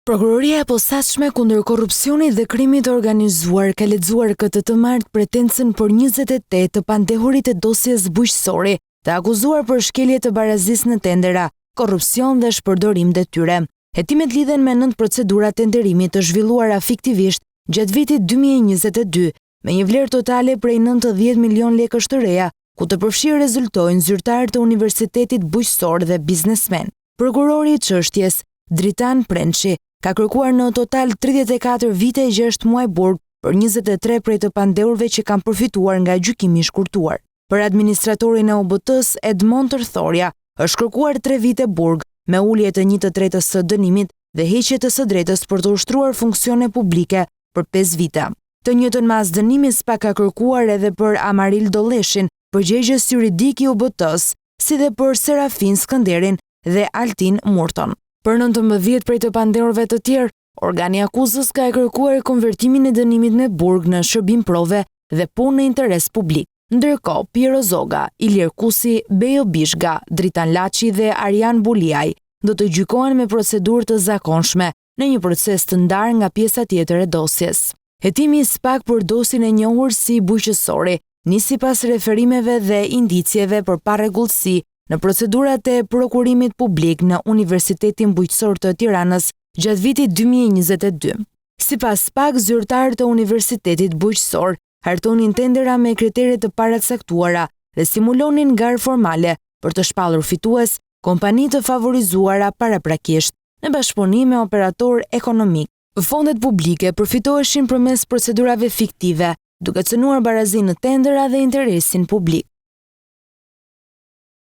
Prokuroria e Posaçme kundër Korrupsionit dhe Krimit të Organizuar ka lexuar këtë të martë pretencën për 28 të pandehurit e dosjes Bujqësori, të akuzuar për shkelje të barazisë në tendera, korrupsion dhe shpërdorim detyre. Hetimet lidhen me nëntë procedura tenderimi të zhvilluara fiktivisht gjatë vitit 2022, me një vlerë totale prej 90 milionë lekësh të reja, ku të përfshirë rezultojnë zyrtarë të Universitetit Bujqësor dhe biznesmenë. Prokurori i çështjes, Dritan Prençi, ka kërkuar në total 34 vite e 6 muaj burg për 23 prej të pandehurve që kanë përfituar nga gjykimi i shkurtuar. Për administratorin e UBT-së, Edmond Tërthorja, është kërkuar 3 vite burg, me ulje të 1/3 së dënimit dhe heqje të së drejtës për të ushtruar funksione publike për 5 vite. Të njëjtën masë dënimi SPAK ka kërkuar edhe për Amaril Dolleshin, përgjegjës juridik i UBT-së, si dhe për Serafin Skënderin dhe Altin Murton. Për 19 prej të pandehurve të tjerë, organi i akuzës ka kërkuar konvertimin e dënimit me burg në shërbim prove dhe punë në interes publik. Ndërkohë, Piro Zoga, Ilir Kusi, Bejo Bishga, Dritan Laçi dhe Arjan Buliaj do të gjykohen me procedurë të zakonshme në një proces të ndarë nga pjesa tjetër e dosjes. Hetimi i SPAK për dosjen e njohur si Bujqësori nisi pas referimeve dhe indicieve për parregullsi në procedurat e prokurimit publik në Universitetin Bujqësor të Tiranës gjatë vitit 2022. Sipas SPAK, zyrtarë të Universitetit Bujqësor hartonin tendera me kritere të paracaktuara dhe simulonin garë formale për të shpallur fitues kompani të favorizuara paraprakisht në bashkëpunim me operatorë ekonomikë. Fondet publike përfitoheshin përmes procedurave fiktive, duke cënuar barazinë në tendera dhe interesin publik.